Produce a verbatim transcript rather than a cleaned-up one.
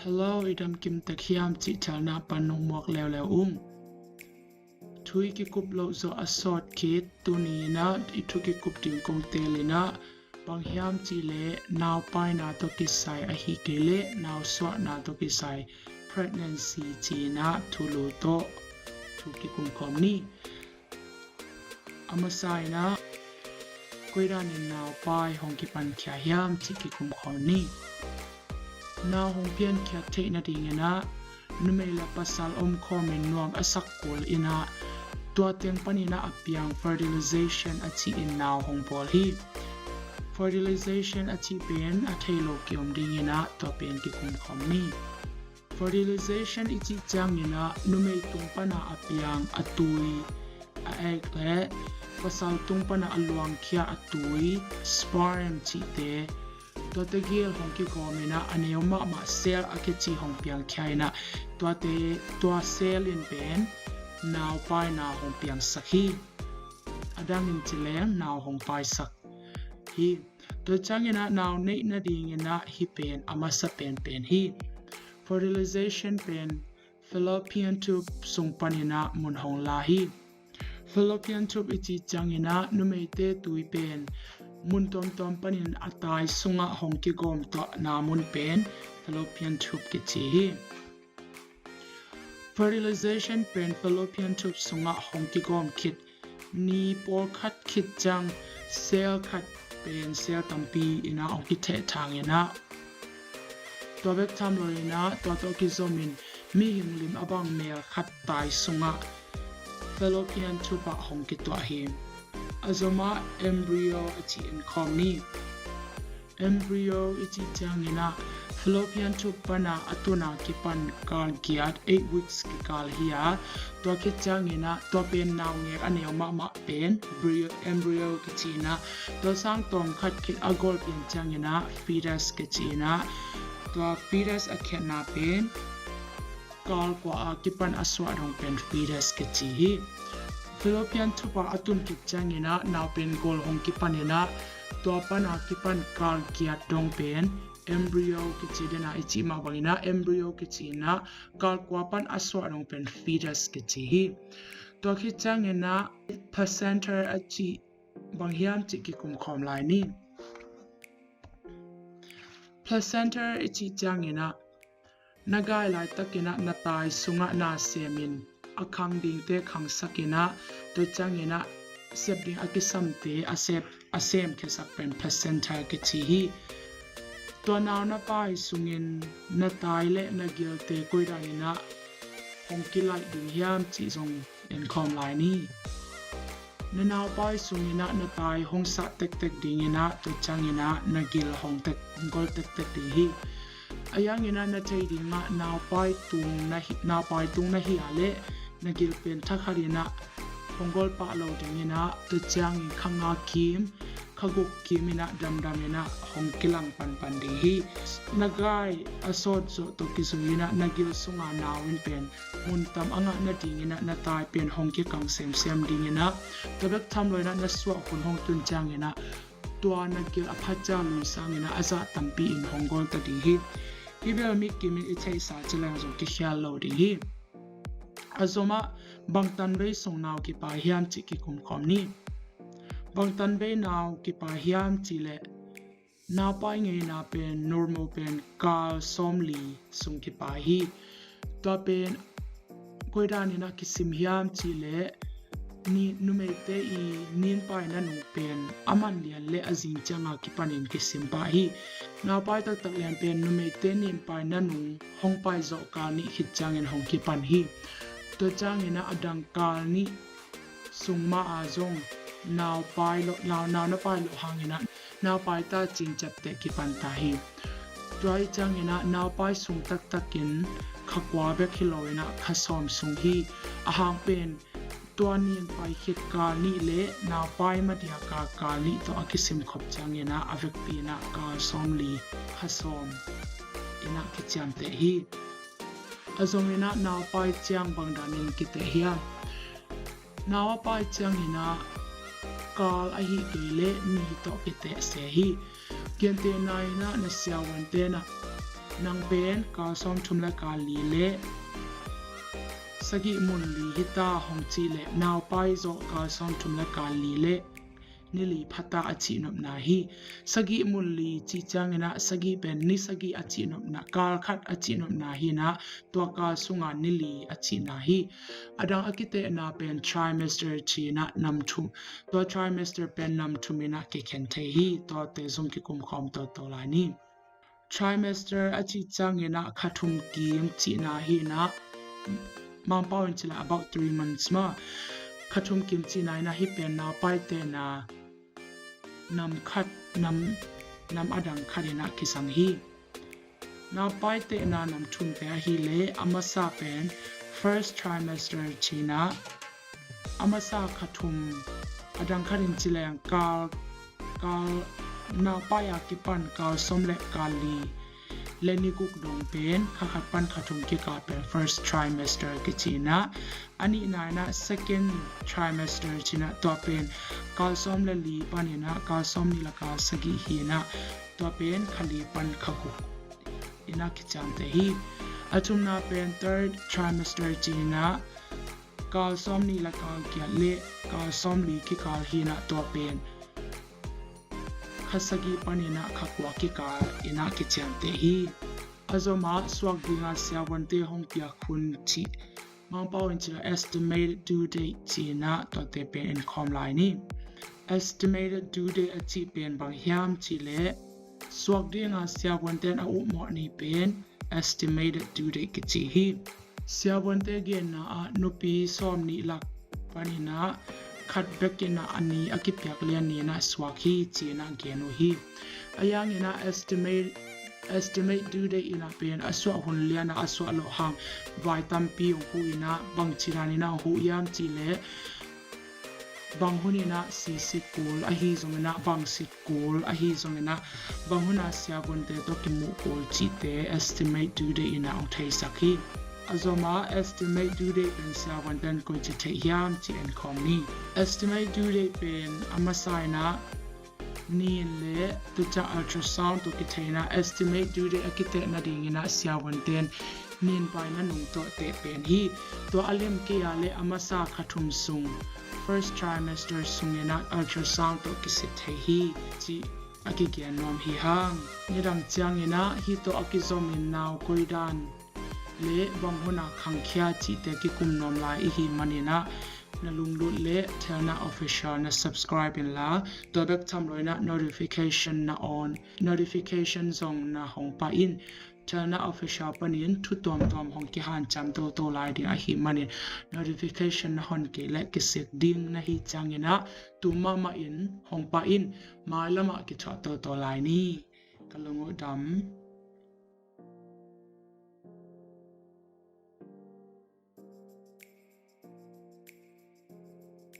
Hello, i dam kim tek hiam cih thalna pan nong muak leuleu ung. Thu i kikup loh zawh a sawt khit, tuni in ah i thu kikup ding kong teel in ah, bang hiam cih leh naupaaina tawh kisai ahih kei leh nausuahna tawh kisai, pregnancy ci-in ah thulu tawh thu kikum khawm ni. A masa in ah, koi danin naupaai hong kipankhia hiam cih kikum khawm ni. Nau hong piankhiat theih nadingin ah, numei le pasal omkhawmin nuam a sak kul in ah, tua teng panin ah a piang fertilization a cih in nau hong bawl hi. Fertilization a cih pen a thei lo ki-om dingin ah tua pen kikum khawm ni. Fertilization i cih ciangin ah, numei tung pana a piang a tui, a egg le pasal tung pana a luangkhia a tui, sperm cihte, tuate gel hong kigawm in ah, a neu mahmah cell a kici hong piangkhia in ah, tuate, tua cell in pen naupaaina hong piangsak hi. A dangin ci leng nau hong paaisak hi. Tua ciangin ah nau neih nadingin ah hih pen a masa penpen hi. Fertilization pen fallopian tube sung panin ah mun hong la hi. Fallopian tube i cih ciangin ah, numeite tui pen mun tuamtuam panin a tai sungah hong kigawm tuahna mun pen fallopian tube kici hi. Fertilization pen fallopian tube sungah hong kigawm khit ni pawlkhat khit ciang, cell khat pen cell tampi in ah hong kithehthang in ah, tua bek tham lo in ah, tua tawh kizomin mihing lim a bang mel khat tai sungah fallopian tube ah hong kituah hi. A zomah embryo a ci-in khawm ni. Embryo i cih ciangin ah, fallopian tube pana a tun a kipan kal giat, eight weeks kikal hi a, tua khit ciangin ah, tua pen naungek a neu mahmah pen embryo, embryo kici in ah, tua sang tawmkhat khit a gol pian ciangin ah fetus kici in ah, tua fetus a khiatna pen kal kua a kipan a suah dong pen fetus kici hi. Fallopian tube ah a tun khit ciangin ah, nau pen gol hong kipan in ah, tua pan a kipan kal giat dong pen embryo kici den a, i cih mah bangin ah embryo kici in ah, kal kua pan a suah dong pen fetus kici hi. Tua khit ciangin ah placenta a cih bang hiam cih kikum khawm lai ni. Placenta i cih ciangin ah, na gai laitakin ah na tai sungah na semin, a khang dingte khangsak in ah, tua ciangin ah sep ding a kisamte a sep, a semkhiasak pen placenta kici hi. Tua nau na paai sungin na tai le na gilte koi danin ah hong kilaih ding hiam cih zong en khawm lai ni. Na naupaai sungin ah na tai hong sah tektek dingin ah, tua ciangin ah na gil hong tek, hong gol tektek ding hi. A yangin ah na thei ding ah, naupaai tung na hi, naupaai tung na hi a leh na gil pen thakhat in ah hong gol pah lo dingin ah, tua ciangin kha nga kim, kha guk kim in ah damdam in ah hong kilang panpan ding hi. Na gai a sawt zawh tawh kizui in ah na gil sunga nau in pen mun tam a ngah nadingin ah na tai pen hong kikang semsem dingin ah, tua bek tham lo in ah na suah hun hong tun ciangin ah, tua na gil a phacia lui sangin ah a zah tampi in hong gol ta ding hi. Hih bel mi kimin i theihsa ci leng zong kikhial lo ding hi. A zomah bang tanvei sung nau kipaai hiam cih kikum khawm ni. Bang tanvei nau kipaai hiam cih leh, naupaai ngeina pen normal pen kal sawmli sung kipaai hi. Tua pen koi danin ah kisim hiam cih leh, ni, numeite i ninpaai na nung pen a man lian le a zing cianga kipanin kisim pah hi. Naupaai taktak lian pen numeite ninpaai na nung hong paai zawh kal nih khit ciangin hong kipan hi. Tua ciangin ah a dang kal nih sung mah a zong naupaai loh, nau, nau na paai loh hangin ah naupaai ta cing ciapteh kipan ta hi. Tua hi ciangin ah naupaai sung taktakin kha kua bek hi lo in ah kha sawm sung hi. A hang pen tua ninpaai khit kal nih le naupaai madiaka kal nih tawh a kisim khop ciangin ah a vekpi in ah kal sawmli, kha sawm in ah kiciamteh hi. A zongin ah naupaai ciang bang danin kiteh hiam? Nau a paai ciangin ah kal ahih kei leh mi tawh kiteh se hi. Gentehna in ah na siavuante in ah Nang pen kal sawmthum le kal li le sagih mun li hita hong cih leh, naupai zawh kal sawmthum le kal li le ni li phata a cihnopna hi. Sagih mun li cih ciangin ah sagih pen ni sagih a cihnopna, kal khat a cihnopna hi-in ah, tua kal sunga ni li a cihna hi. A dang a kitehna pen trimester ci-in ah nam thum, tua trimester pen nam thum in ah kikhen thei hi. Tuate zong kikumkhawm toto lai ni. Trimester a cih ciangin ah kha thum kim cihna hi-in ah, Mangpau in ci leh about three months mah. Kha thum kim cihna hi-in ah hih pen naupai tehna nam khat, nam, nam a dang khat in ah kisam hi. Naupai tehna nam thumte ahih leh a masa pen first trimester ci-in ah, a masa kha thum, a dang khat in ci leng kal, kal, naupai a kipan kal sawm le kal li le ni guk dong pen, kha khat pan kha thum kikal pen first trimester kici-in ah, a nihna in ah second trimester ci-in ah, tua pen kal sawm le li panin ah kal sawmnih le kal sagih hi-in ah, tua pen kha li pan kha guk in ah kiciamteh hi. A thumna pen third trimester ci-in ah, kal sawmnih le kal giat le kal sawmli kikal hi-in ah, tua pen kha sagih panin ah kha kua kikal in ah kiciamteh hi. A zom ah suak dinga siavuante hong piak hun cih, Mangpau in ci leh estimated due date ci-in ah, tuate pen en khawm lai ni. Estimated due date a cih pen bang hiam cih leh, suak dinga siavuante in a upmawh ni pen estimated due date kici hi. Siavuante genna ah nupi sawmnih lak panin ah khat bek in ah a ni a kipiak lian ni-in ah suak hi ci-in ah gen uh hi. Ahi hangin ah estimate, estimate due date in ah pen a suah hun lian ah a suah loh hang vai tampi hong huh in ah, bangci danin ah hong huh hiam cih leh, bang hun in ah sisik kul ahi zongin ah, bang sit kul ahi zongin ah, bang hun ah siavuante tawh kimuh kul cihte estimate due date in ah hong theisak hi. A zom ah estimate due date pen siavuante in koici theih hiam cih en khawm ni. Estimate due date pen a masa in ah nin le tua ciang ultrasound tawh kitheihna, estimate due date a kiteh nadingin ah siavuante in nin paina nung tawh teh pen hi. Tua a lim kei a leh a masa kha thum sung, first trimester sungin ah ultrasound tawh kisit thei hi cih a kigen nuam hi hang. Nidang ciangin ah hih tawh a kizomin nau koi dan le bang hun ah khangkhia cihte kikum nuam lai i hih manin ah, na lunglut leh Thelna Official na subscribe inla, tua bek tham loin ah notification na on, notification zong na hong pah in. Thelna Official panin thu tuamtuam hong kihanciam toto lai ding ahih manin notification na hon kei leh kisik ding na hih ciangin ah tum mahmah in hong pah in, mailam ah kithuah toto lai ni. Ka lung uh dam.